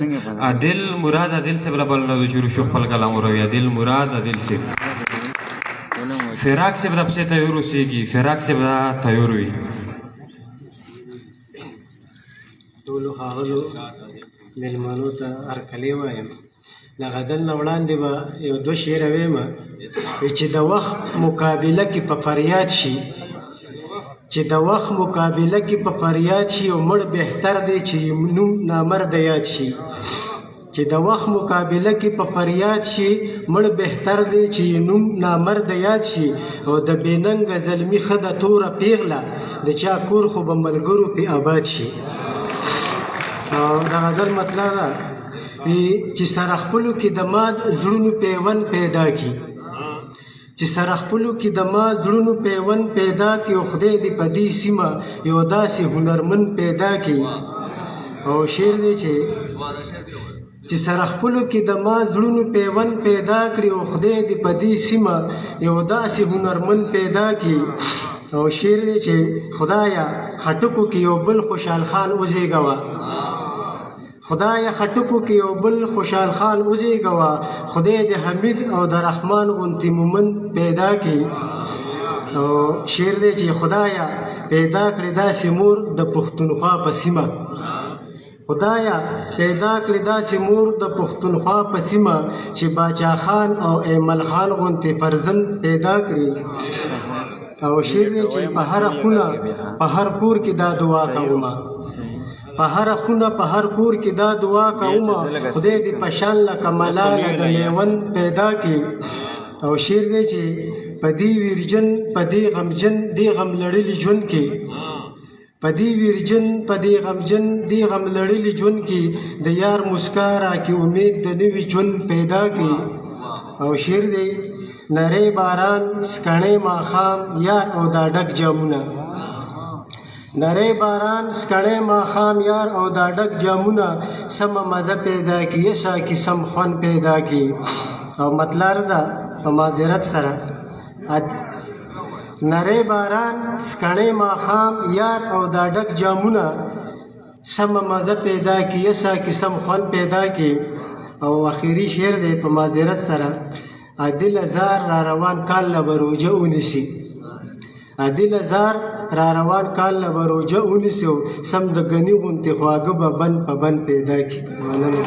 نشته. عادل مراد عادل صاحب له بل نه شروع شو خپل کلام وروي. عادل مراد عادل صاحب، فراق صاحب د پسې تیار اوسېږي، فراق صاحب دا تیار وي. ټولو ښاغلو مېلمنو ته هرکلی وایم. د غزل نه وړاندې به یو دوه شعره وایم چې د وخت مقابله کې په فریاد شي، چې د وخت مقابله کې په فریاد شي، او مړ بهتر دی چې نوم نامرده یاد شي. چې د وخت مقابله کې په فریاد شي، مړ بهتر دی چې نوم نامرده یاد شي. او د بې ننګه زلمي ښه د توره پیغله، د چا کور خو به ملګرو پې آباد شي. او د غزل مطلب ده چې سره خپلو کې د ما زړونو پیوند پیدا کی، چې سره خپلو کې د ما زړونو پیوند پیدا کی، او خدای دې په دې سیمه یو داسې هنرمند پیدا کی. او شعر دی چې سره خپلو کې د ما زړونو پیوند پیدا کړي، او خدای دې په دې سیمه یو داسې هنرمند پیدا کړي. او شعر دی چې خدایا خټکو کې یو بل خوشحال خان وزېږوه، خدایا خټکو کې یو بل خوشحال خان وزېږوه، خدای دې حمید او د رحمان غونتې مومند پیدا کړي. او شعر دی چې خدایا پیدا کړې داسې مور د پښتونخوا په سیمه، خدایا پیدا کړې داسې مور د پښتونخوا په سیمه، چې باچا خان او ایمل خان غونتې فرزند پیدا کړي. او شعر دی چې په هره خونه په هر کور کې دا دعا کومه، په هره خونه په هر کور کې دا دعا کومه، خدای دې په شان لکه ملاله د میوند پیدا کړي. او شعر دی چې په دې ویرجن په دې غمجن دې غم لړلي ژوند کې، په دې ویرجن په دې غمجن دې غم لړلي ژوند کې، د یار مسکا راکې امید د نوي ژوند پیدا کړي. او شعر دی نری باران سکڼی ماښام یار او دا ډک جامونه، نری باران سکڼی ماښام یار او دا ډک جامونه، سمه مزه پیدا کړي یسا کې سم خوند پیدا کړي. او مطلب ده په معذرت سره نری باران سکڼی ماښام یار او دا ډک جامونه، سمه مزه پیدا کړي یسا کې سم خوند پیدا کړي. او اخیری شعر دی په معذرت سره عادل زار را روان کال له به روژه ونیسي، عادل زار را روان کال له به روژه ونیسي، او سم د غني غونتې خواږه به بند په بند پیدا کړي. مننه.